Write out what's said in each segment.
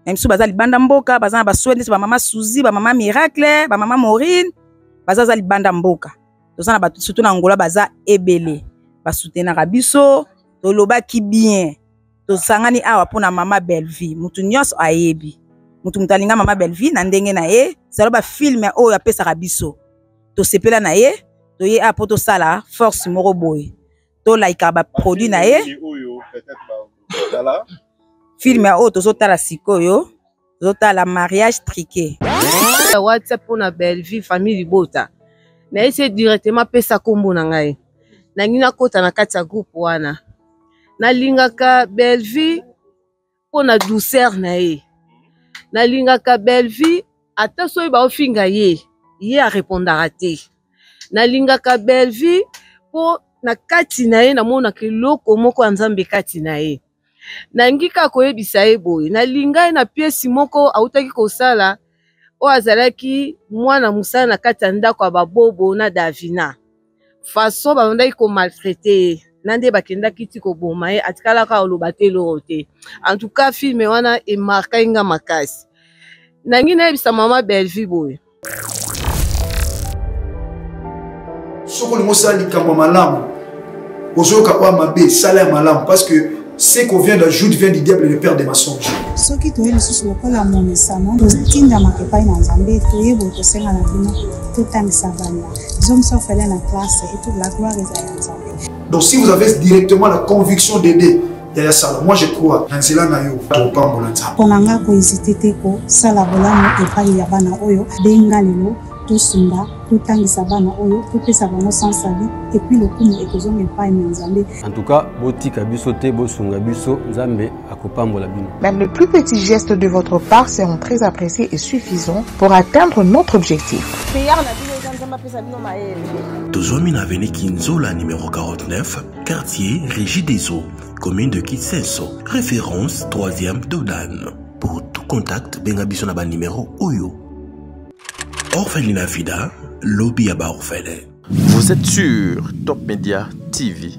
Na misusu baza libanda mboka, baza na baswe neti bamama Suzy, bamama Miracle, bamama Maureen, baza za libanda mboka. Toza na bato surtout na Angola baza ebele, basoutenaka biso, tolobaki bien. Tosangani awa mpona mama Bellevue, mutu nyonso ayebi mutu mutu alinga mama Bellevue na ndenge na ye, salo ba film oyo apesaka biso tosepela na ye, toye awa mpo tosala force moko boye, tolaika ba produit na ye. Film oyo tozotala sikoyo, tozotala mariage truqué. WhatsApp mpona Bellevue famille libota nayesi directement pesa kombo na ngai, nangi nakota na kati ya groupe wana. Nalingaka Bellevue mpona douceur na ye, nalingaka Bellevue ata soki baofinga ye, ye arepondaka te. Nalingaka Bellevue mpo na kati na ye namonaka eloko moko ya Nzambe kati na ye. Nangi kaka koyebisa ye boye, nalinga ye na pièce moko autaki kosala oyo azalaki mwana mosala na kati ya ndako ya babobo na Davina. Façon babandaki komaltraite ye na nde bakendaki ti koboma ye, atikalaka oloba te eloko te. En tout cas film wana emarkaki nga makasi. Nangi nayebisa mama Bellevue boye, soki olingi osala likambo ya malamu, ozoyoka oyo mabe, sala ya malamu, parce que ce qu'on vient d'ajoute vient du diable, le père des mensonges. Soki toye lisusu lokola momesano, totindamaka epai na Nzambe, toye boye kosenga na bino totangisa bana, zongisa ofele na classe et toute la gloire ezala ya Nzambe. Donc si vous avez directement la conviction d'aider Yaya Sala, moi je crois na nzela na yo topambola Nzambe. Mpo na nga kohésite te kosala bolamu epai ya bana oyo, benga lelo tosunga, totangisa bana oyo, topesa bango sans salut et puis lokumu ekozonga epai na Nzambe. En tout cas, botika biso te, bosunga biso, Nzambe akopambola bino. Même le plus petit geste de votre part seront très appréciés et suffisants pour atteindre notre objectif. Prière na bino eza Nzambe apesa bino mayele. Tozwami na avenue Kinzola numéro 49, quartier Régie des Eaux, commune de Kisenso, référence 3e Dodan. Pour tout contact, benga biso na ba numéro oyo. Orphelinat Vida, lobby ya ba orphelin. Vous êtes sur Top Media TV.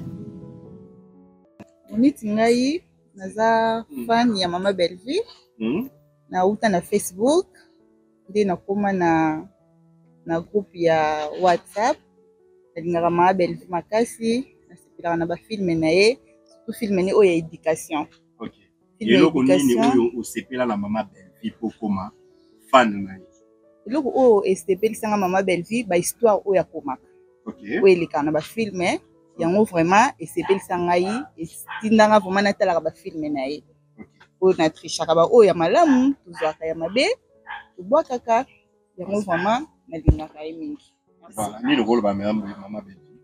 Niti ngai naza fan ya mama Bellevue. Nauta na Facebook nde nakoma na na groupe ya WhatsApp. Nalingaka mama Bellevue makasi, nasepelaka na ba film na ye, surtout film ne oyo ya éducation. Okay. Eloko nini oyo osepela na mama Bellevue po koma fan na ye? Eloko oyo esepelisanga mama Bellevue, ba histoire oyo akomaka. Okay. Oyo elekaka na ba film yango vraiment esepelisa ngai, etindanga vraiment natalaka ba film na ye. Oyo na trichaka ba oyo ya malamu, tozwaka ya mabe, tobwakaka yango vraiment nalingaka ye mingi. Voilà, nini okoloba mama Bellevue?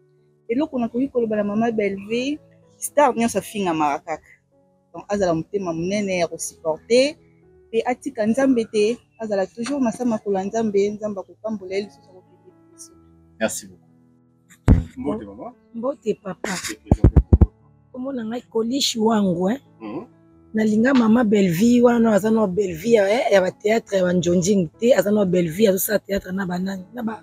Eloko nakoki koloba na mama Bellevue, star nyonso afingamaka kaka. Donc azala motema monene ya kosupporter pe atika Nzambe te, azala toujours na sa makolo ya Nzambe, Nzambe akopambola ye lisusu akokende liboso. Merci beaucoup. Mbote mama. Mbote papa. Kombo na ngai Kolishi Wangu, hein. Nalinga mama Bellevue wana aza na Bellevue ya ba théâtre ya ba njonjing te, aza na Bellevue azosala théâtre na banani na ba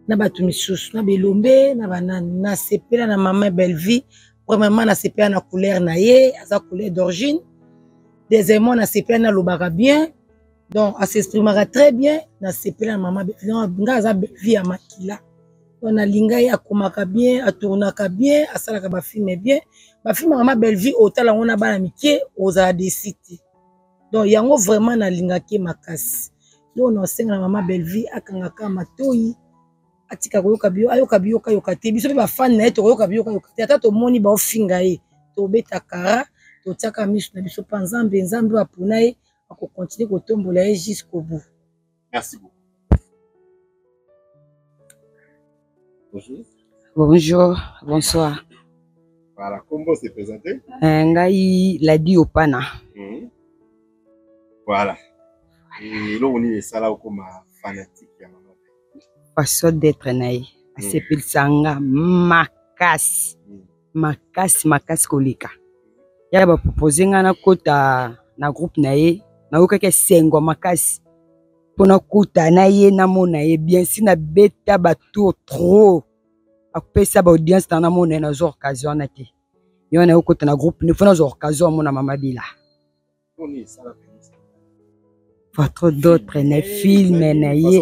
na bato misusu na belombe na banani. Nasepela na mama Bellevue, premièrement nasepela na couleur na ye, aza couleur d'origine. Deuxièmement nasepela nalobaka bien, donc as'exprimaka très bien. Nasepela na mama Bellevue, donc nga aza Bellevue ya makila. Donc nalinga ye, akomaka bien, atournaka bien, asalaka ba film bien. Ba film ya mama Bellevue otala yango na bana mike ozala déçu te. Donc yango vraiment nalingaki ye makasi. Donc nasenga na mama Bellevue akangaka matoyi, atika koyoka biyo, ayoka biyoka yoka te. Biso pe ba fan na ye tokoyoka biyoka yoka te. Ata tomoni baofinga ye, tobeta kara, totiaka miso na biso pa Nzambe, Nzambe oyo apona ye akocontinue kotombola ye jusqu'au bout. Merci beaucoup. Bonjour. Bonjour, bonsoir. Voilà, comment se présenter? Ngai Ladi Opana. Voilà. Et eloko nini esala okoma fanatique ya mama? Façon d'être na ye. Asepelisa nga makasi. Makasi, makasi koleka. Ya ba proposer nga nakota na groupe na ye, nayokaki esengo makasi. Mpona kuta na ye, namona ye bien si nabeta ba tour trop. Akopesa ba audience na namona ye, nazwa occasion wana te. Yo na okota na groupe, ne faut nazwa occasion amona mama Bella. Façon d'autre na film na ye.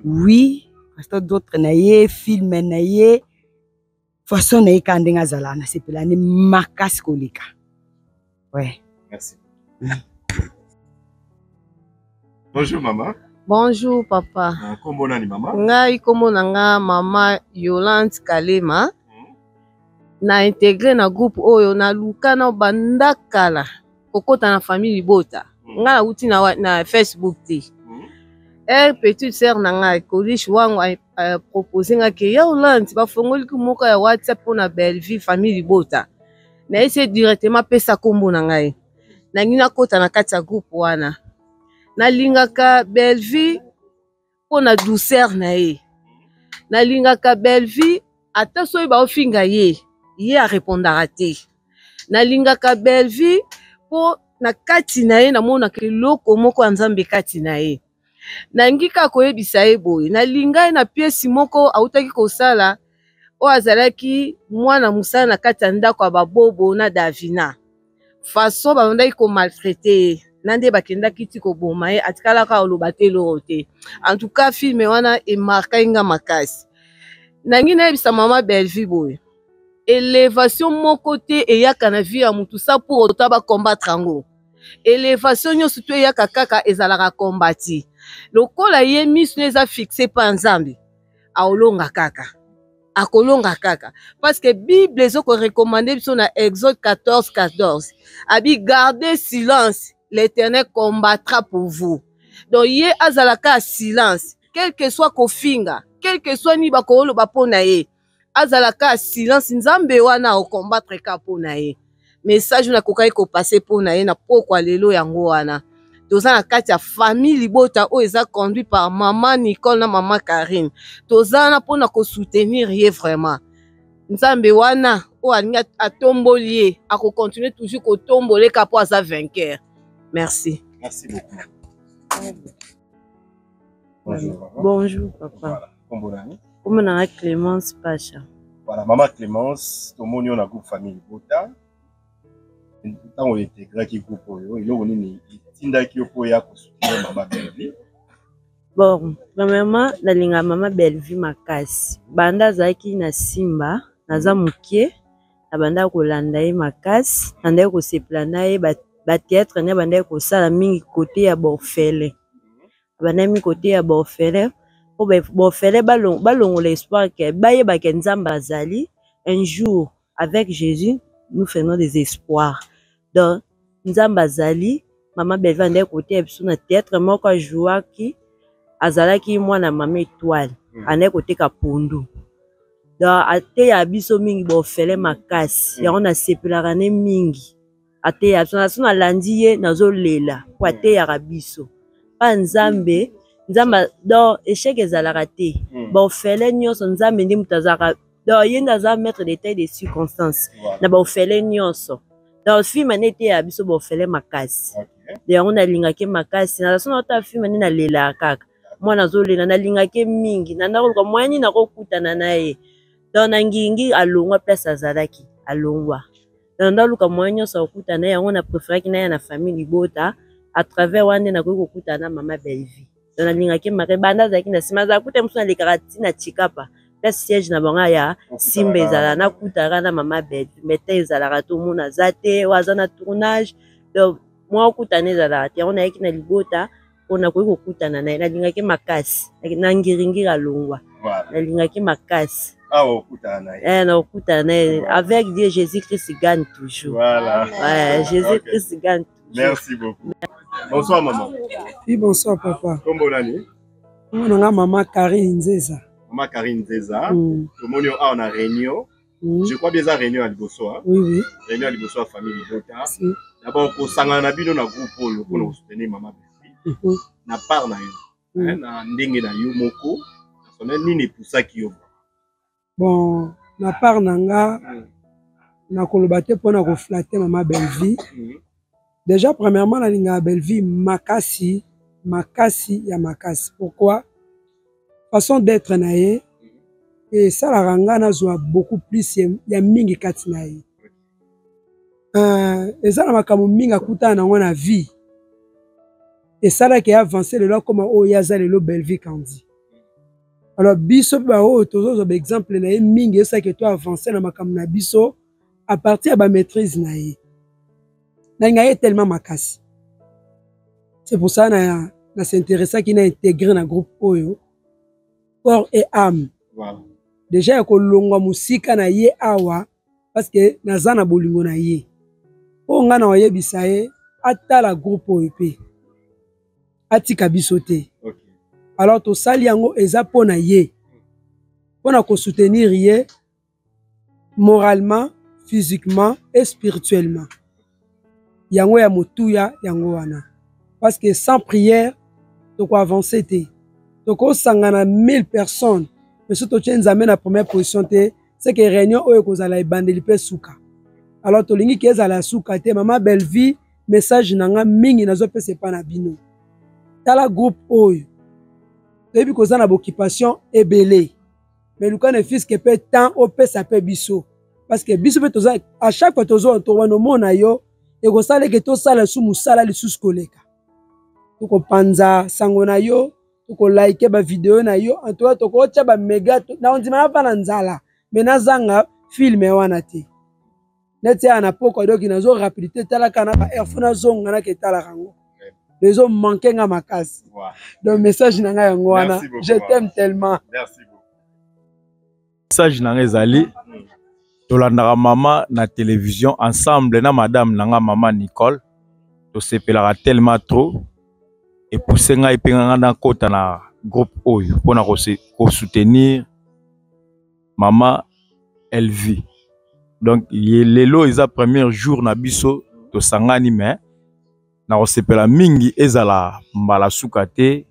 Oui, façon d'autre na ye, film na ye. Façon na ye kaka ndenge azalaka nasepela ne makasi koleka. Ouais. Merci. Bonjour maman. Bonjour papa. Ah, kombo nani mama? Ngai kombo na nga mama Yolande Kalema. Na integre na groupe oyo naluka na banda kala kokota na famille libota. Ngai nauti na, na Facebook te. Eh, petite sœur na ngai Kolish wango a propose nga ke Yolande bafongoli moko ya WhatsApp mpona Bellevue famille libota. Nayesi ye directement pesa kombo na ngai. Nangi nakota na kati ya groupe wana. Nalingaka Bellevue mpo na douceur na ye. Nalingaka Bellevue ata soki baofinga ye, ye arepondaka te. Nalingaka Bellevue mpo na kati na ye namonaka eloko moko ya Nzambe kati na ye. Nalingi kaka koyebisa ye boye, nalinga ye na pièce moko awutaki kosala oyo azalaki mwana mosala na kati ya ndako ya babobo na Davina. Façon babandaki ko maltraiter ye na nde bakendaki ti koboma ye, atikalaka koloba te eloko te. En tout cas film wana emarkaki nga makasi. Nalingi nayebisa mama Bellevue boye, elevation moko te eyaka na vie ya mutu sans pour autant ba combattre yango. Elevation nyonso to eyaka kaka ezalaka combati. Lokola ye miso eza fixe pa Nzambe, aolonga kaka. Akolonga kaka. Parce que Bible ezo ko recommander biso na Exode 14, 14. Abi gardez silence, l'Éternel combattra pour vous. Donc ye azalaka silence, quel que soit kofinga, quel que soit ni bakoloba po na ye. Azala ka silence, Nzambe wana o combattre ka po na ye. Message na kokaki ko passer po na ye na pokwa lelo yango wana. Toza na kati ya famille libota oyo eza conduit par maman Nicole na maman Karine. Toza na pona ko soutenir ye vraiment. Nzambe wana oyo alingi atomboli ye, ako continuer toujours kotombola ka po aza vainqueur. Merci. Merci beaucoup. Bonjour, papa. Bonjour, papa. Voilà. Kombo nani? Kombo na Clémence Pacha. Voilà, maman Clémence, tomoni yo na groupe famille libota. Ntango ointegraki groupe oyo, eloko nini etindaki yo mpo oya kosoutenir mama Bellevue? Bon, premièrement, nalinga mama Bellevue makasi. Banda azalaki na Simba, naza moke, nabandaki kolanda ye makasi, nabandaki kosepela na ye, ba théâtre na ye abandaki kosala mingi côté ya ba orphelin. Abandaki mingi côté ya ba orphelin, po ba orphelin balongola espoir ke bayeba ke Nzambe azali. Un jour avec Jésus nous faisons des espoirs. Donc Nzambe azali, mama Bellevue andaki koteya biso na théâtre moko ajouaki, azalaki mwana mama étoile, andaki koteka pondu. Donc ateya biso mingi ba orphelin makasi, yango nasepelaka ne mingi. Ateya biso, na so nalandi ye nazolela po ateyaka biso. Pa Nzambe, Nzambe donc échec ezalaka te. Ba orphelin nyonso Nzambe nde moto azalaka, donc ye nde aza maître de taille de circonstances na ba orphelin nyonso. Donc film nde eteya biso ba orphelin makasi. Yango nalingaki makasi, na so naota film nde nalelaka kaka. Mwana azolela, nalingaki mingi, nanda koluka moyen nini nakokutana na ye. Donc na ngingi alongwa place azalaki, alongwa. Donc ndaluka moyen nyonso ya kokutana na ye, yango na préféraki naya na famille libota à travers wana nde nakoki kokutana na mama Bellevue. Donc nalingaki makasi, banda azalaki na nsima, azalaka kuta mosusu nalekaka ti na Tshikapa, place siège na bango ya Simba ezalaka, nakutaka na mama Bellevue, mais te ezalaka te, omona aza te, oyo aza na tournage, donc mwa okutana ezalaka te. Yango nayaki na libota mpo nakoki kokutana na ye, nalingaki makasi, na ngiringiri alongwa, nalingaki makasi. Awa okutana na ye. Eh, na okutana na ye. Avec Dieu, Jésus-Christ gagne toujours. Voilà. Ouais, Jésus-Christ gagne toujours. Merci beaucoup. Bonsoir maman. Oui, bonsoir papa. Kombo nani? Kombo na nga mama Karine Nzeza. Mama Karine Nzeza. Tomoni yo awa na réunion. Je crois bien eza réunion ya liboso, hein? Oui, oui. Réunion ya liboso ya famille libota. Si. D'abord kosangana na bino na groupe oyo mpona kosoutenir mama Bellevue. Na part na yo, hein, na ndenge na yo moko, personnel, nini epusaki yo? Bon, na part na nga, nakoloba te mpona koflatter mama Bellevue. Déjà, premièrement, nalingaka Bellevue makasi, makasi ya makasi. Pourquoi? Façon d'être na ye esalaka nga nazwa beaucoup plus ya mingi kati na ye. Eza na makambo mingi akutana nango na vie. Esalaki avance lelo akoma oyo ye aza lelo, Bellevue Kandi. Alors biso mpe baoyo tozozwa baexemple na ye mingi, esalaki to avance na makambo na biso à partir ya bamaîtrise na ye. Nalinga ye tellement makasi, c'est pour ça na na s'intéressaki na intégrer na groupe oyo corps et âme. Voilà. Déjà ya kolongwa mosika na ye awa, parce que naza na bolingo na ye. Oyo ngai na oyebisa ye, atala groupe oyo mpe atika biso te. Alors tosali yango eza mpo na ye, mpo na kosoutenir ye moralement, physiquement et spirituellement. Yango ya motuya yango wana, parce que sans prière tokoavance te. Tokosangana 1000 personnes, mais soki totie Nzambe na première position te, c'est que réunion oyo ekozala ebandeli mpe suka. Alors tolingi ke ezala ya suka te. Mama Bellevue, message na nga mingi nazopesa epa na bino, tala groupe oyo, toyebi koza na boccupation ebele, mais luka ne fiske mpe temps opesa mpe biso, parce que biso mpe toza à chaque fois tozo tobanda omona yo, ekosala eke tosala lisusu mosala lisusu koleka. Tokopanza sango na yo, tokolike bavideo na yo, en tout cas tokotya bamega na ondima nava na nzala, me nazanga filme wana te. Neti ya na pokwa, doki nazo rapidité, talaka na ba air fo nazonga nake etalaka yango, ezo manke nga makasi. Donc message na ngai yango wana, je t'aime tellement. Merci beaucoup. Message na ngai ezali, tolandaka mama na télévision ensemble na madame na nga mama Nicole, tosepelaka tellement trop, epousse ngai mpe nga nakota na groupe oyo mpona kosoutenir mama Elvie. Donc lelo eza premier jour na biso tosangani, mais nakosepela mingi ezala mbala suka te.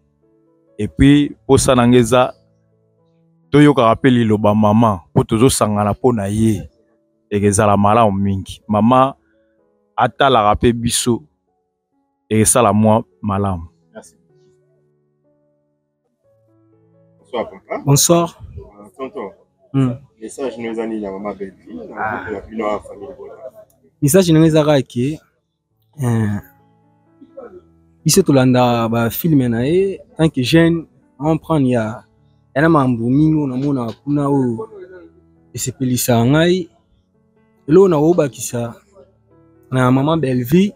Et puis posa na nga eza toyokaka mpe liloba mama, mpo tozosangana mpo na ye, ekezala malamu mingi. Mama atalaka mpe biso, ekesala mwa malamu. Bonsoir papa. Bonsoir. Tonton. Message no eza nini na mama Bellevue na groupe na bino ya famille Libota? Message na nga eza kaka ke biso tolanda bafilme na ye tant que jeune, comprendre ya ya na makambo mingi oyo namonaka kuna oyo esepelisaka ngai. Eloko nakobakisa na mama Bellevue,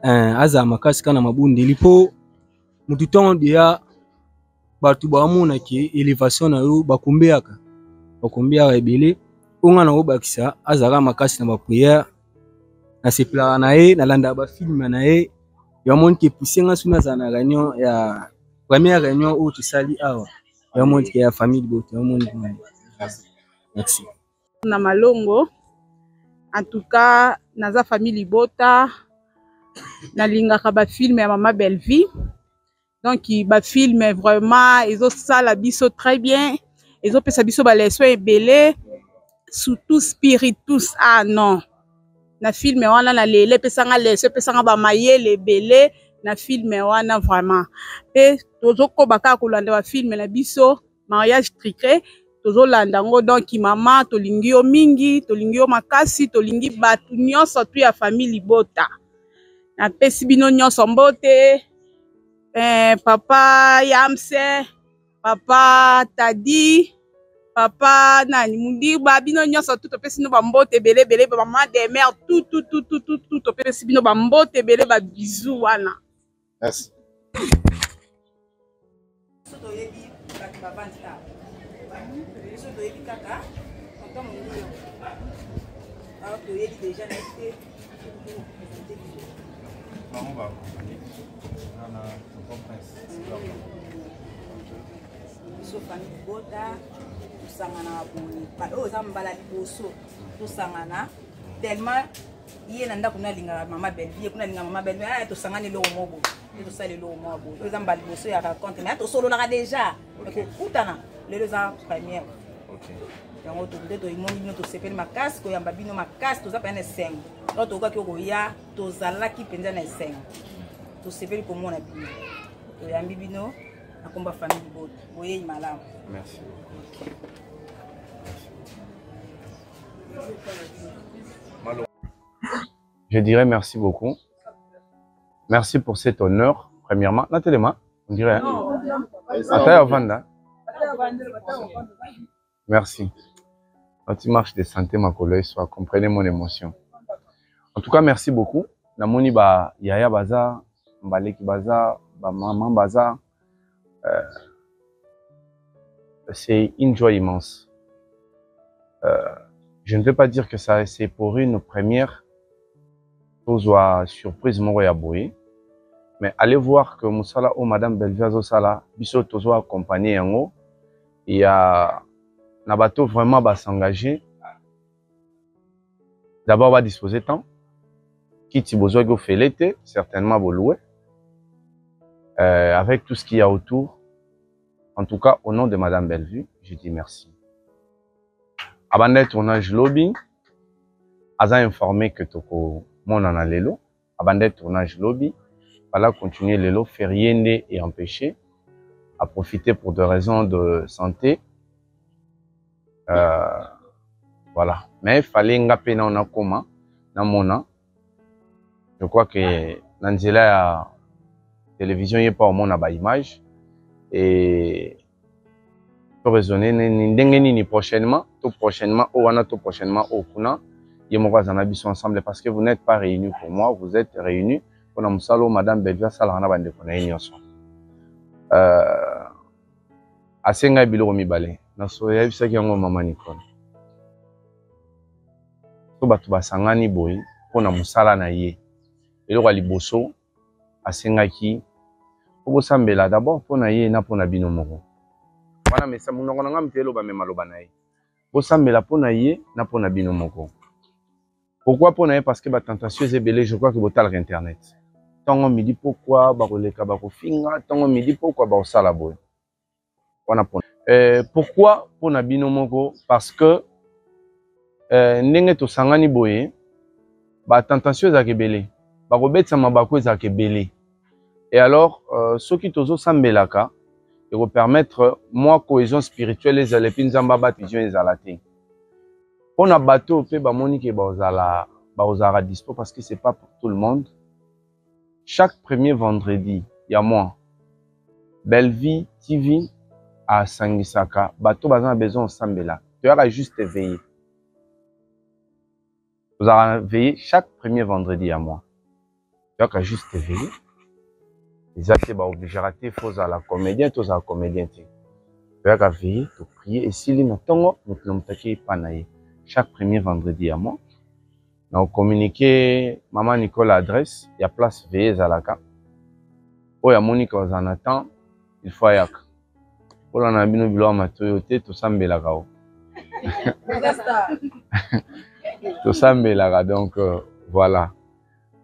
azala makasi kaka na mabondeli, mpo motu ntongo deya bato baomona ke elevation na yo, bakombeyaka bakombeyaka ebele. Oyo ngai nakobakisa, azalaka makasi na baprière. Nasepelaka na ye, nalandaka bafilme na ye, yamoni ke pousse nga soki nazala na réunion ya première réunion oyo tosali awa, yamoni ke ya famille Libota, yamoni. Merci. Na malongo, en tout cas naza famille Libota, nalingaka bafilme ya mama Bellevue. Donc bafilme vraiment ezosala biso très bien, ezopesa biso baleson ebele, surtout spiritus. Ah non, na filme wana na lelo epesanga leso, epesanga bamayele ebele na filme wana vraiment. Mpe tozokoba kaka kolanda bafilme na biso, mariage triqué tozolanda yango. Donc mama, tolingi yo mingi, tolingi yo makasi, tolingi bato nyonso tu ya famille Libota. Napesi bino nyonso mbote, papa Yamse, papa Tadi, papa nani Mundiba, bino nyonso tu topesi bino bambote ebele ebele, bamama de mare tu tu tu tu tu tu, topesi bino bambote ebele, babizu wana. Merci. Biso toyebi bato bavandi awa, biso toyebi kaka tonton Monguyo awa, toyebi deja na ye te présente biso. Bango bakokani na tonton Prince. Biso famille Libota tosangana boye, oyo eza mbala liboso tosangana, tellement ye na ndako nalingaka mama Bellevue, kuna alingaka mama Bellevue. Aya, tosangani eloko moko boye nde tosala eloko moko boye. Oyo eza mbala liboso ya raconte, mais tosololaka déjà, kokutana lelo eza première. Yango nde toimoni bino, tosepeli makasi koyamba bino makasi, toza mpenza na esengo. Donc tokokaki okoya, tozalaki mpenza na esengo, tosepeli komona bino, toyambi bino na komba famille Libota, boyei malamu. Merci. Je dirais merci beaucoup. Merci pour cet honneur. Premièrement, natelema, on dirait. Ata ya vanda. Merci. Petit marche de santé makolo eswa, comprenez mon émotion. En tout cas, merci beaucoup. Namoni ba yaya baza, baleki baza, ba maman baza. Euh, c'est une joie immense. Euh, je ne veux pas dire que ça c'est pour une première tozwa surprise moko ya boye mais allez voir que mosala oyo madame Bellevue azosala biso tozo accompagner yango ya na bato vraiment ba s'engager d'abord ba disposer temps kiti bozwaki ofele te certainement boloue euh, avec tout ce qu'il y a autour en tout cas au nom de madame Bellevue je dis merci abandaki tournage lobi aza informé que tokomonana lelo abandaki tournage lobi fallait continuer lelo férié nde et empêché a profiter pour des raisons de santé euh, voilà mais fallait nga mpe nao nakoma namona je crois que na nzela ya télévision ye mpe omona ba image et to raisonner ndenge nini prochainement to prochainement oyo wana to prochainement oyo kuna ye moko aza na biso ensemble parce que vous n'êtes pas réunis pour moi vous êtes réunis mpona mosala oyo madame Bellevue asalaka na bandeko na ye nyonso euh, asengai biloko mibale nasoyebisaki yango mama Nicole so bato basangani boye mpona mosala na ye eloko ya liboso asengaki po bosambela d'abord mpo na ye na mpo na bino moko wana mesa monoko na ngai moto eloba me maloba na ye bosambela mpo na ye na mpo na bino moko pourquoi mpo na ye parce que batentation eza ebele je crois que botalaka internet ntongo midi pokwa bakoleka bakofinga ntongo midi pokwa bakosala boye wana pona euh, pourquoi pona bino moko parce que euh, ndenge tosangani boye ba tentation ezalaka ebele bakobetisa mabaku ezalaka ebele et alors euh, soki tozosambelaka ekopermettre mwa cohésion spirituelle ezala epi nzambe abata vision ezala te mpo na bato oyo mpe bamoni ke bazala bakozalaka dispo parce que c'est pas pour tout le monde Chaque premier vendredi ya mois, Bellevue TV asangisaka bato baza na besoin osambela. Toyaka juste veiller. Tozalaka veiller chaque premier vendredi ya mois. Toyaka juste veiller. Eza te ba obligeaka te faut ozala comédien to ozala comédien te. Toyaka veiller, to prier esili na tongo moto na moto akei epa na ye. Chaque premier vendredi ya mois. Na communiquer maman Nicole adresse ya place veille ezalaka. Oyo amoni ka ozala na temps, il faut ayaka. Kolanda na bino biloko ya matoyi te, tosambelaka o. Tosambelaka donc euh, voilà.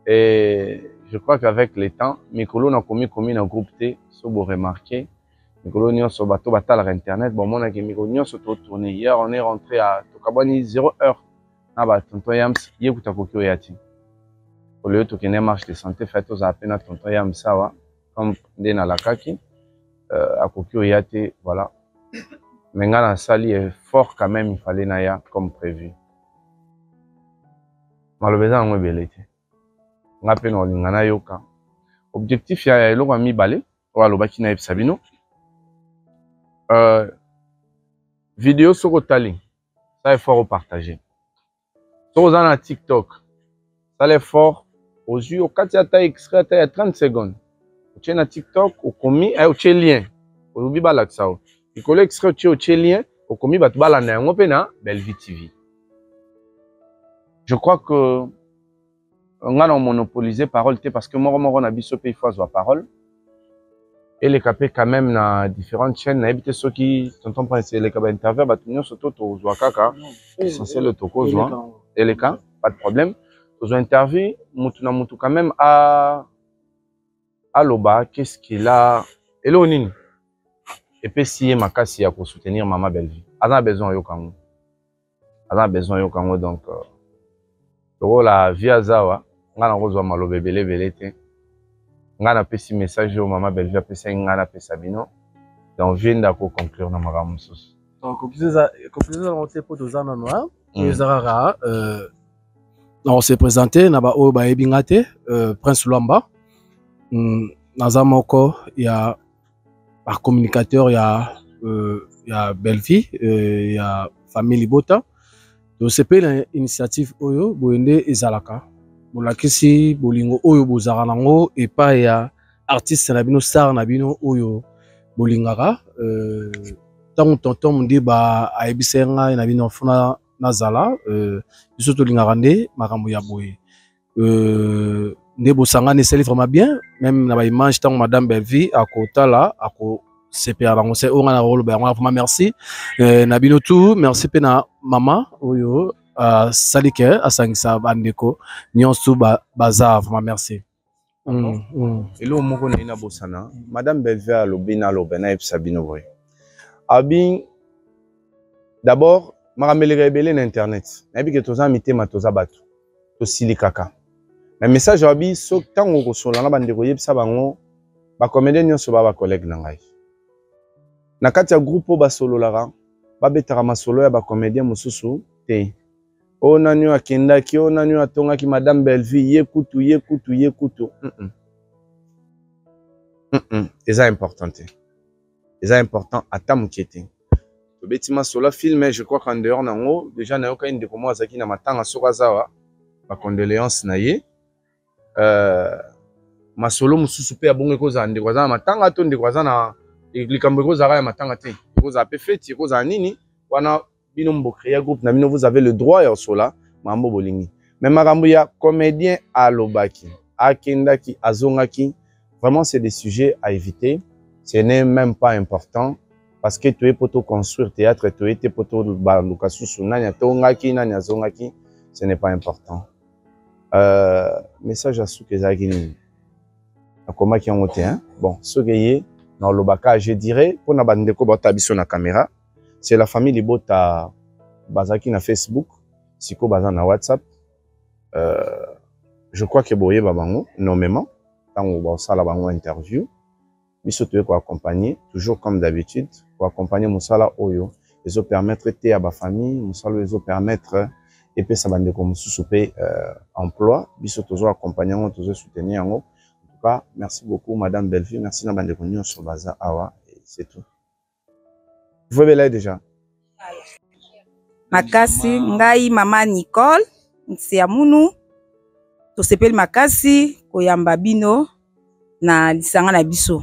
Et je crois qu'avec le temps, mikolo na komi komi na groupe te, so bo remarquer, mikolo nyonso bato batalaka internet, bamonaki mikolo nyonso to tourner. Hier on est rentré à tokabwani 0 heure na ba tonton Yams ye kuta koki oya ti olio tokende marche de santé fai tozala mpe na tonton Yams awa comme nde nalakaki euh, akoki oya te voilà mais nga nasali effort quand même il fallait naya comme prévu maloba eza yango ebele te nga mpe na olinga nayoka objectif ya eloko ya mibale oyo alobaki nayebisa bino euh, video soki otali sala effort opartage soki oza na tiktok sala effort ozwi okati ata extrait ata ya 30 secondes otie na tiktok okomi eh, otie lien olobi balakisa yo likolo extrait otie otie lien okomi bato balanda yango mpe na Bellevue TV je crois que nga na monopoliser parole te parce que moko moko na biso mpe il faut azwa parole eleka mpe quand même na différentes chaînes nayebi te soki tonton prince eleka bainterview bato nyonso to tozwa kaka essentiel tokozwa eleka pas de problème tozwa interview mutu na mutu quand même a aloba qu'est-ce qu'il a eloko nini epesi ye makasi ya kosoutenir mama Bellevue aza na besoin oyoka yango aza na besoin yoka yango donc euh, lokola vie aza awa ngai nakozwa maloba ebele ebele te ngai napesi message oyo mama Bellevue apesaki ngai napesa bino donc vie nde akoconclure na makambo mosusu conclusion eza nango te mpo toza nano eza kaka na se présenter na baoyo bayebi nga te euh, prince Lwamba mm, Naza moko ya ba communicateur ya euh, ya Bellevue euh, ya famille Libota. Tosepeli na initiative oyo boye nde ezalaka. Bolakisi bolingo oyo bozalaka nango epai ya artiste na bino star na bino oyo bolingaka euh, ntango tonton Mundiba ayebisaki ngai na bino funa nazala euh, biso tolingaka nde makambo ya boye euh, nde bosangani esali vraiment bien même na baimage ntango madame Bellevue akotala akosepela bango se oyo ngai nakoloba yango vraiment merci euh, na bino tout merci mpe na mama oyo asali uh, ke asangisa bandeko nyonso baza vraiment merci mm, mm. Eloko moko naye nabosana madame Bellevue alobi naloba nayebisa bino boye abi d'abord makambo eleka ebele na internet nayebi ke toza mitema toza bato tosilikaka mais message abi so ntango okosolola na bandeko yebisa bango bacomédien nyonso ba bacollègue na ngai na kati ya groupe oyo basololaka babetaka masolo ya bacomédien mosusu te oyo nani oyo akendaki oyo nani oyo atongaki madame Bellevue ye kutu ye kutu ye kutu mm -mm. Mm -mm. Eza important te eza important ata moke te tobeti masolo ya film je crois qu'en dehors nango déjà nayokaki ndeko moko azalaki na matanga soki azawa bacondoléance na ye euh, masolo mosusu mpe ya bongo ekozala ndeko aza na matanga to ndeko aza na likambo ekozalaka ya matanga te ekozala mpe feti ekozala nini wana bino bo créer groupe na bino vous avez le droit ya kosola makambo bolingi mais makambo ya comédien alobaki akendaki azongaki vraiment c'est des sujets à éviter ce n'est même pas important parce que toye po construire théâtre toye te po baluka susu nani atongaki nani azongaki ce n'est pas important euh, message ya suka ezalaki nini nakomaki yango te hein? Bon soki eye nalobaka je dirais mpona bandeko baota biso na caméra c'est la famille libota bazalaki na Facebook sikoyo baza na WhatsApp euh, je crois que boyeba bango nommément ntango baosala bango interview biso toye koaccompagner toujours comme d'habitude koaccompagner mosala oyo ezopermettre te ya bafamille mosala oyo ezopermettre epesa bandeko mosusu mpe euh, emploi biso tozo accompagner yango tozo soutenir yango en tout cas merci beaucoup madame Bellevue merci na bandeko nyonso baza awa c'est tout. Vous déjà. Makasi ngai mama Nicole Nsiamunu tosepeli makasi koyamba bino na lisanga na biso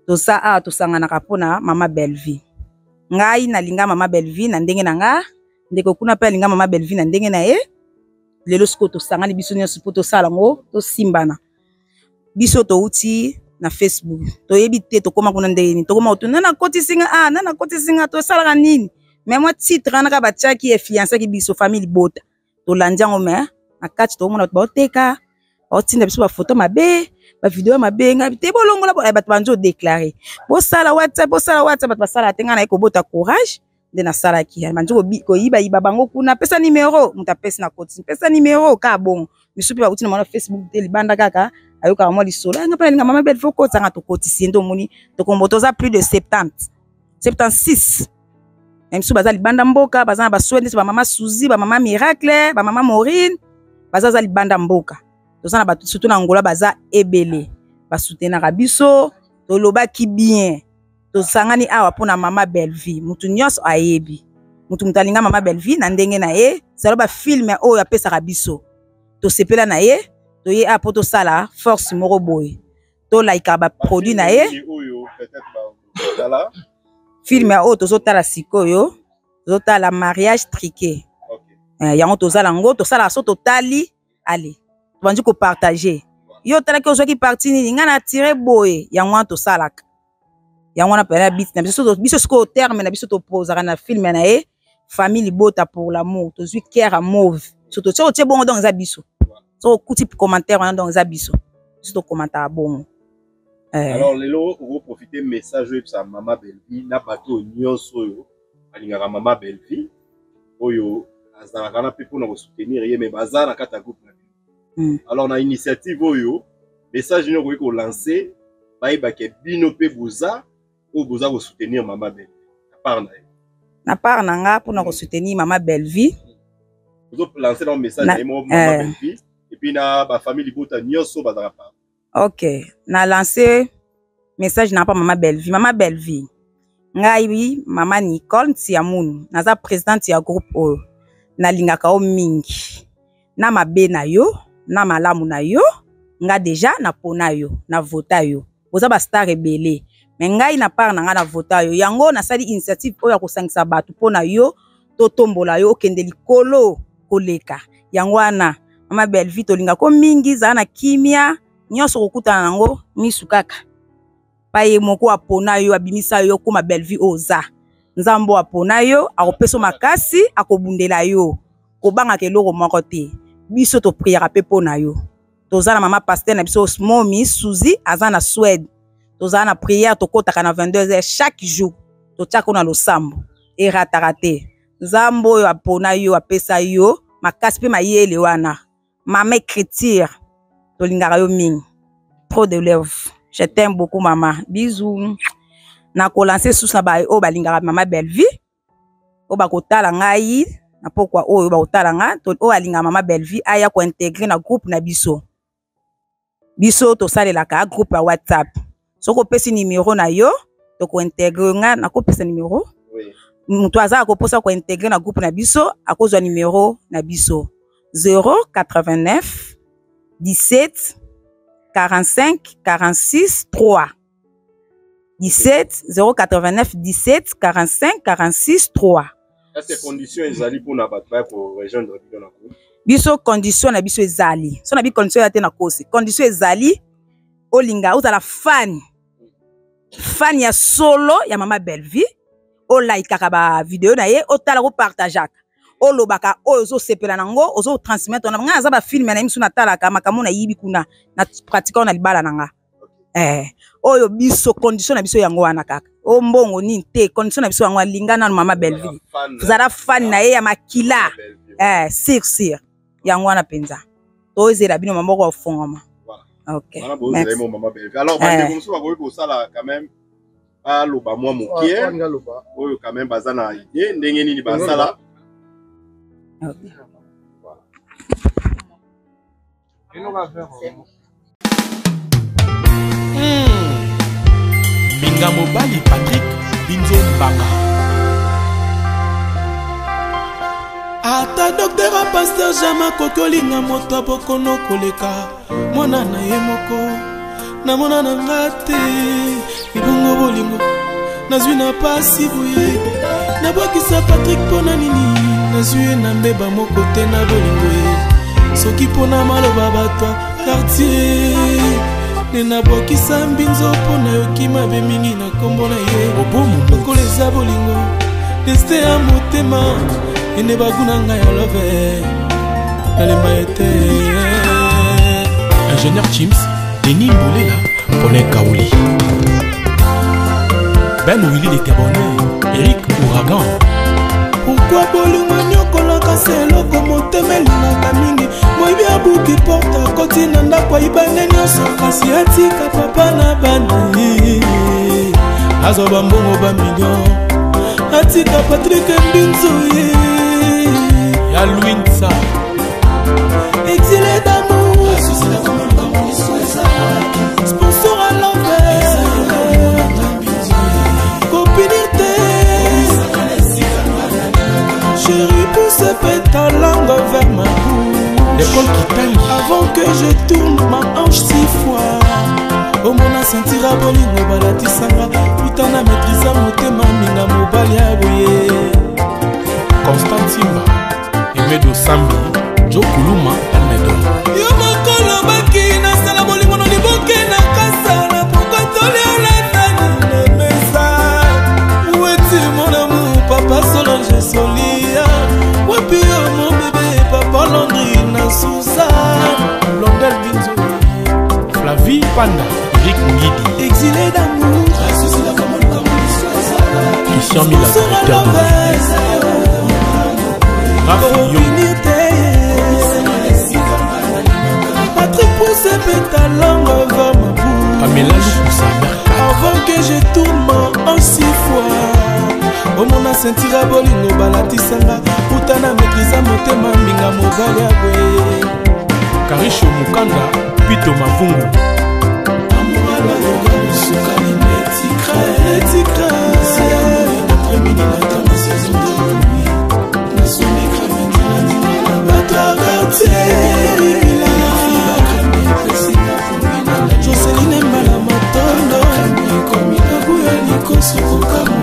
toza awa tosanganaka mpona mama Bellevue. Ngai nalinga mama Bellevue na ndenge na nga, ndeko kuna mpe alinga mama Bellevue na ndenge na ye. Lelo sikoyo tosangani biso nyonso mpo tosala yango tosimbana. Biso touti na Facebook toyebi te tokóma kuna ndenge nini, tokóma kotuna nani akotisi nga ah, nani akotisi nga, tosalaka nini? Mais mwa titre wana kaka batiaki influenceaki biso famille libota, tolandi yango mais na kati tokomona bato baoteka baotinda biso bafoto mabe bavideo ya mabe ngai te bolongola bato banzi odeklare bosala WhatsApp bosala WhatsApp bato basala te ngai naye kobota courage nde nasalaki bandi koyibayiba bango kuna pesa nimero moto apesi na koti pesa nimero kaka bongo misu mpe bauti na mwana Facebook te libanda kaka ayokaka mwa lisolo nga mpe nalinga mama belle fo kotisa nga tokotisi ye nde omoni tokombo toza plus de 70 76 na misu baza libanda mboka baza na baswe ndeti bamama Suzy bamama Miracle bamama Maurine baza za libanda mboka toza na bato surtout na Angola baza ebele basutenaka biso tolobaki bien tosangani awa mpona mama Bellevue mutu nyonso ayebi mutu mutu alinga mama Bellevue na ndenge na ye salo bafilme oyo apesaka biso tosepela na ye toye awa mpo tosala force moko boye tolaikaka baproduit na ye filme oyo tozotala sikoyo tozotala mariage truqué okay. Yango tozala yango tosalaka so totali ale tobandi kopartage yo otalaki ozwaki parti nini ngai na tire boye yango wana tosalaka yango wana pena bit na biso biso sikoyo terme na biso topozaka na filme na ye famille libota pour l'amour tozwi cœur ya mauve so totie otie bongo donc eza biso so okuti commentaire wana donc eza biso biso tokomantaka bongo eh. Alors lelo okoprofite message oyebisa mama Bellevue na bato oyo nyonso oyo balingaka mama Bellevue oyo azalaka na mpe mpona kosoutenir ye mais baza na kati ya groupe na bino mm. Alors na initiative oyo message nini okoki kolancer bayebake bino mpe boza oyo boza kosoutenir mama Bellevue na part na ye na part na nga mpona kosoutenir mama Bellevue ozolancer na message na ye moko mama Bellevue et puis na bafamille libota nyonso bazalaka par. Ok, na lance message na pa mama Bellevue. Mama Bellevue, ngai mama Nicole Ntiamunu, naza présidente ya groupe oyo. Nalingaka yo mingi. Na mabe na yo, na malamu na yo, nga deja napona yo, na vota yo. Boza ba star ebele. Mais ngai na part na nga na vota yo. Yango nasali initiative oyo ya kosangisa bato mpo na yo, totombola yo okende likolo koleka. Yango wana mama Bellevue tolingako mingi, zala na kimia, nyonso kokutana nango misu kaka. Pa ye moko apona yo, abimisa yo okoma Bellevue oyo oza. Nzambe oyo apona yo, akopesa yo makasi, akobundela yo. Kobangaka eloko moko te. Biso topriaka pe mpo na yo. Toza na mama pasteur na biso Momi Suzy aza na Suède. Tozala na prière, tokotaka na 22h chaque jour. Totiaka na losambo. Erataka te. Nzambe oyo apona yo, apesa yo makasi pe mayele wana. Mama écriture, tolingaka yo mingi. Trop de love. Je t'aime beaucoup maman. Bisous. Na ko lancer sous na ba oyo balingaka mama Bellevue. Oyo bakotala ngai na pokwa oyo bakotala nga, oyo alingaka mama Bellevue aya ko intégrer na groupe na biso. Biso tosalelaka groupe ya WhatsApp. Soki opesi numéro na yo, toko intégrer nga, nakopesa numéro. Oui. Moto aza akoposa ko intégrer na groupe na biso, akozwa numéro na biso 089 17 45 46 3. 17 089 17 45 46 3. Est-ce que condition ezali mpona bato baya ko rejoindre bino na groupe? Biso condition na biso ezali. So na bi condition ya te na kosi. Condition ezali olinga ozala fan. Fan ya solo ya mama Bellevue. Olaikaka ba video na ye, otala ko partageaka. Olobaka oyo ozosepela nango, ozo transmettre na nga aza ba film na ye misu natalaka makambo na yibi kuna na pratique na libala na nga. Oyo biso condition na biso yango wana kaka. O mbongo nini te, condition na biso yango alinga nanu mama Bellevue. Zala fan na ye ya makila. Sir sir. Yango wana penza. Tozela bino mama ko fongama. OK. Wana bozela Merci. mo mama Bellevue. Alors bandeko mosusu bakoki kosala quand même baloba mwa moke oyo quand même baza na idée ndenge nini basala. Mbinga mobali Patrick Binzo Mbanga. Ata docteur a pasteur jamais akoki olinga moto ya bokono koleka mwana na ye moko. Namona na nga te ebongo bolingo nazwi na pasi boye. Nabwakisa Patrick mpo na nini? Nazwi ye na mbeba moko te na bolingo ye. Soki mpo na maloba bato ya quartier nde nabwakisa mbinzo mpo nayoki mabe mingi na nkombo na ye. Lokola eza bolingo destin ya motema ene bagu na ngai ya love nalemba ye te. Ingénieur Chims, Denis Mbolela, Paulin Kaouli, Ben Willy de Gabonais, Eric Ouragan. Pourquoi bolingo nyokolaka se eloko motema elingaka mingi? Moyibi abuki porte akoti na ndako ayibande nyonso kasi atika papa na bana ye. Azwa bambongo ba million atika Patrick Mbinzo ye. Ya Louis Nsa. Exilé d'amour, sponsor à l'envers, copinité, chérie pousse ta langue vers ma bouche. L'école qui tangue. Avant que je tourne ma hanche 6 fois. Omona sentira bolingo balatisanga utana maîtrise motema minga mobali ya boye. Constant Timba, Emedo Sambi, Joe Kuluma, Almedo. Yo mokolo baki nasala bolingo na liboke na kasa na pokotoli olatani na mesa. Weti mon amour, papa Solange Solia. Wapi yo mon bébé, papa Landry na Suzanne. Blondel Binzo, Flavie Panda, Eric Ngidi. Exilé d'amour, Christian Mila, Sponsor à directeur de l'envers. Raph Lyon. Patrick pousse ta langue vers ma bouche. Pamela Lukusa, Mercat. Avant que je tourne ma hanche 6 fois. Omona sentira bolingo balatisanga utana maîtrise motema minga mobali ya boye. Karisho Mukanda, Pito Mavungu. Joseline Mbala Matondo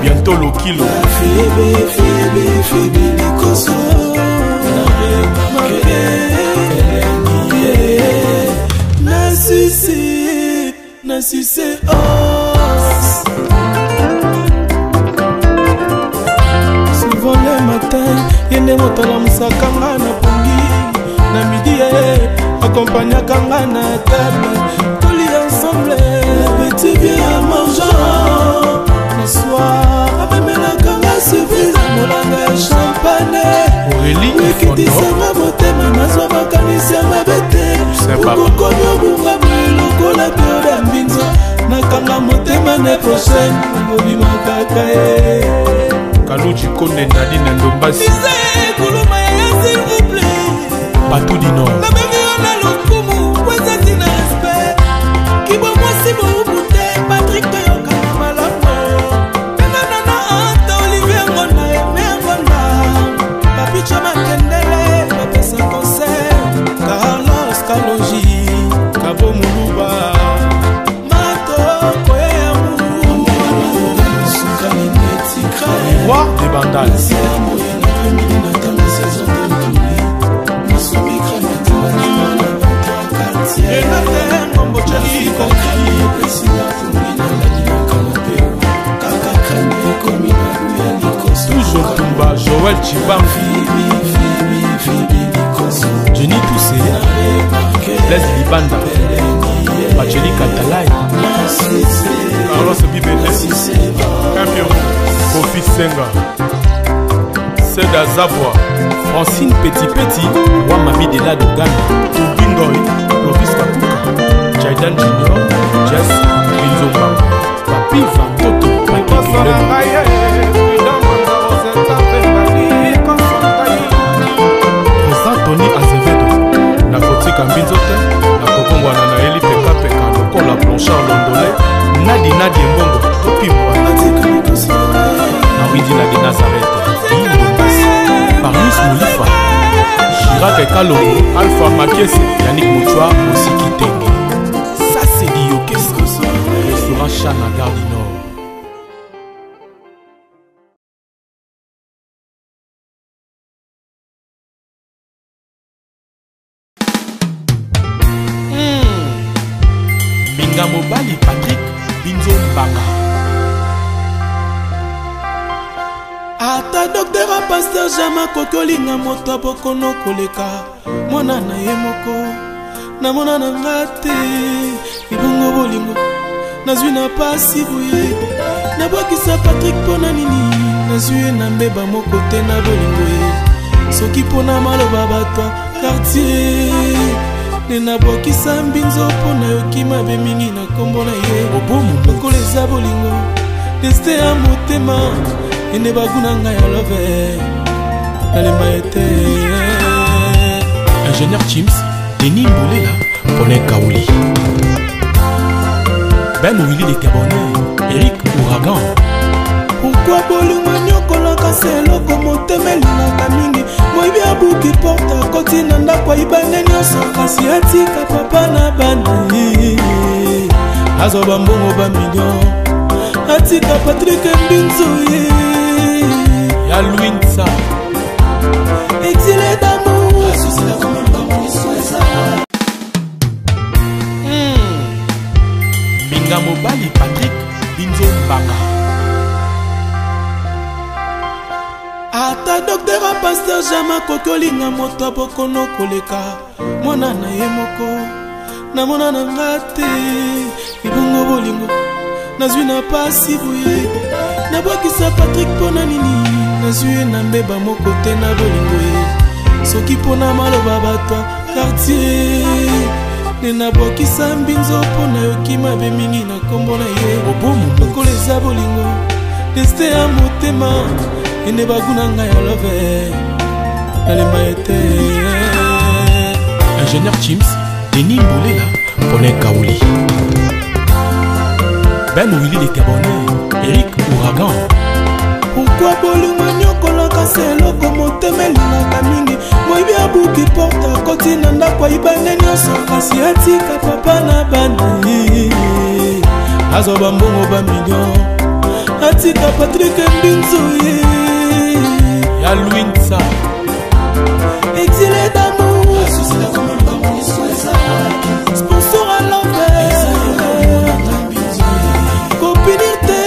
Bientôt Lokilo Na suce, na suce os Souvent le matin, ye nde moto alamusaka nga na pongi na midi ye akompagnaka nga na table tolia ensemble petit bien mangeant na soir amemelaka nga surprise molanga ya champagne ekitisanga motema nazwa makanisi ya mabe te okokomi obunga boye lokola periode ya mbinzo nakanga motema ne prochaine obima kaka ye kaluji konde nadine ndombasi kuluma yaya s'il vous plaît batou du nord nabengi yo na lokumu po eza ntina respect kibo mwasi bowubu te patrik toyokana malamu benga nana anta olivier ngonda eme ngonda papicho makendele bapesa conseil carlos kaloji kabo muluba mato koyamu roi de bandal Toujours Tumba, Joël Chibangu, Jenny Toussé, Blaise Libanda, Pacheli Katalai, Carlos Bibele, Campion, Kofi Senga, Seda Zabwa, Francine Petit Petit, Wamami de la Dogan, Tubingoy, Clovis Kakuka, Jaidan Junior, Jess Binzomba, Papi Vantoto, Patrick Président Tony Azevedo, nakotika mbinzo te, nakobongwana na yeli pekapeka lokola Blanchard Londole, Nadi Nadi Embongo, topimwa na Widina de Nazareth, Ndombasi, Parnis Molifa, Chirac Kalongo, Alpha Makese, Yannick Mouchoir, Osiki Tenge. Ça c'est du Yokesa, restaurant Chana Gare du Nord. Mbinga mobali Patrick Binzo Mbanga. Ata docteur a pasteur jamais akoki olinga moto ya bokono koleka mwana na ye moko namona na nga te ebongo bolingo nazwi na pasi boye nabwakisa patrik mpo na nini nazwi ye na mbeba moko te na bolingo ye soki mpo na maloba bato ya quartier nde nabwakisa mbinzo mpo nayoki mabe mingi na nkombo na ye lokola eza bolingo deste ya motema ende bagu na ngai ya love nalemba ye te Ingénieur Chims, Denis Mbolela, Paulin Kaouli. Ben Willy de Gabonais, Eric Ouragan. Pourquoi bolingo enyokolaka se eloko motema elingaka mingi moyibi abuki porte akoti na ndako ayiba nde nyonso kasi atika papa na bana ye azwa bambongo bamillion atika patrik mbinzu ye ya luinsa exile d'amour Mbinga mobali Patrick Binzo Mbanga. Ata docteur a pasteur jamais akoki olinga moto ya bokono koleka mwana na ye moko namona na nga te ebongo bolingo nazwi na pasi boye nabwakisa patrik mpo na nini nazwi ye na mbeba moko te na bolingo ye soki mpo na maloba bato ya quartier nde nabwakisa mbinzo mpo nayoki mabe mingi na nkombo na ye lokola eza bolingo deste ya motema ende bagu na ngai ya love nalemba ye te Ingénieur Chims, Denis Mbolela, Paulin Kaouli. Ben Willy le Gabonais, Eric Ouragan. Pourquoi bolingo enyokolaka se eloko motema elingaka mingi moyibi abuki porte akoti na ndako ayiba nde nyonso kasi atika papa na bana ye azwa bambongo bamillion atika patrik mbinzu ye ya luinsa exile d'amour sponsor à l'envers kopinir te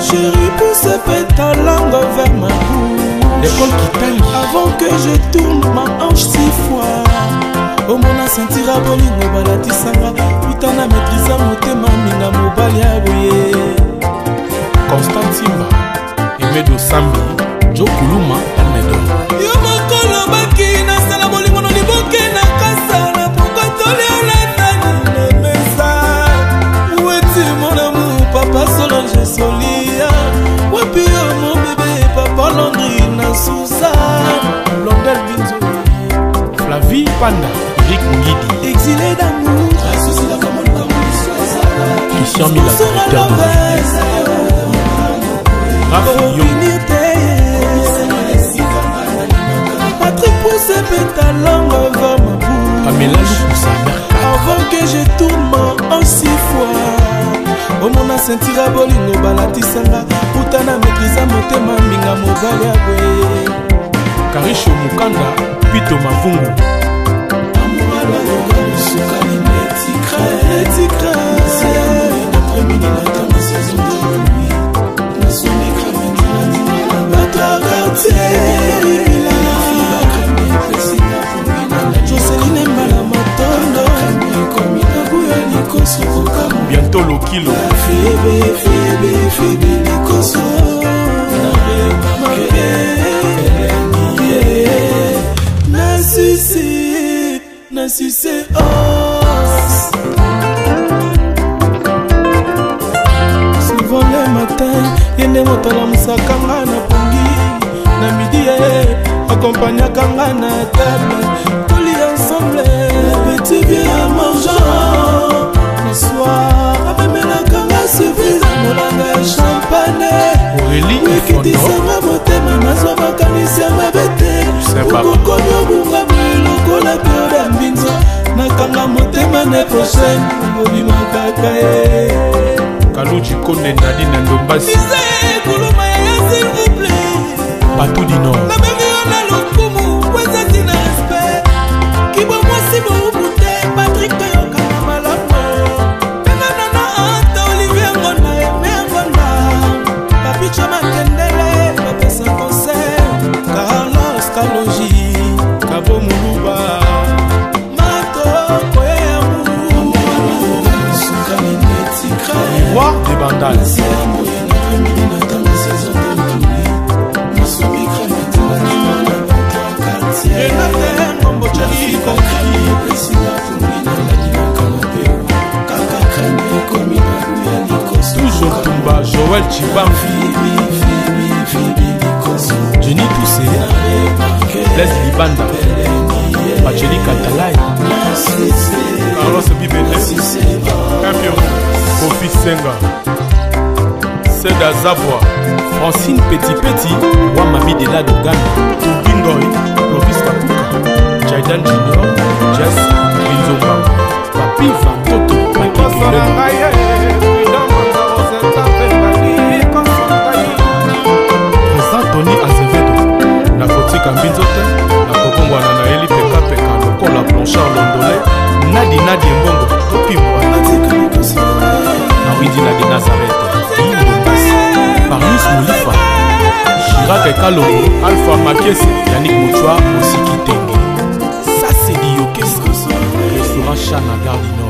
chéri pousse pe ta langue vers ma bouche l'école kitangi avant que je tourne ma hanche six fois omona sentira bolingo balatisanga uta na maîtrise motema minga mobali ya boye constant timba emedo sambi jo kuluma almedor yo moko olobaki nasala bolingo na liboke na kasa na pokotoli alatani na mesa weti monamu papa solange solia wapi yo mon bebe papa landri na susan blondel binzo flavi panda erik ngidi exilé d'amour christian mila directeur de Patrick pousse ta langue vers ma bouche Pamela Lukusa Avant que je tourne ma hanche six fois omona sentira bolingo balatisanga uta na maîtrise motema mbinga mobali ya boye karisho mukanda pito mavungu joseline mbala matondo bientôt lokilo na susi na suce os souvent le matin ye nde moto alamusaka nga na pongi na midi ye akompagnaka nga na table tolia ensemble petit bien mangeant le soir amemelaka nga surprise molanga ya champagne ekitisanga motema nazwa makanisi ya mabe te okokomi obunga boye lokola periode ya mbinzo nakanga motema ne prochaine obima kaka ye kaluji konde nadine ndombasi kuluma yaya s'il vous plaît bato du nord nabengi yo na lokumu po eza ntina respect kibwa mwasi bowubu te patrik toyokana malamu benga nana anta olivier ngonda eme ngonda papicha makendele bapesa conseil carlos kaloji kabo muluba matoko yamu miroir de bandal toujours tumba joel chibam jenny tuse blaise libanda pacheli katalai carlos bibele campion kofi senga seda zabwa francine petipeti wa mami de la dogana tubingoi clovis kapuka jaidan junior jess binzomba papi vantoto président tony azevedo nakotika mbinzo te nakobongwana na ye lipekapeka lokola blanchard londole nadi nadi embongo topimwa nawidina de nazareth indombasi parmis molifa jirak ekalongo alpha makese yanik mochwa osiki tenge ça c'est du yokesa restaurant chana gare du nord.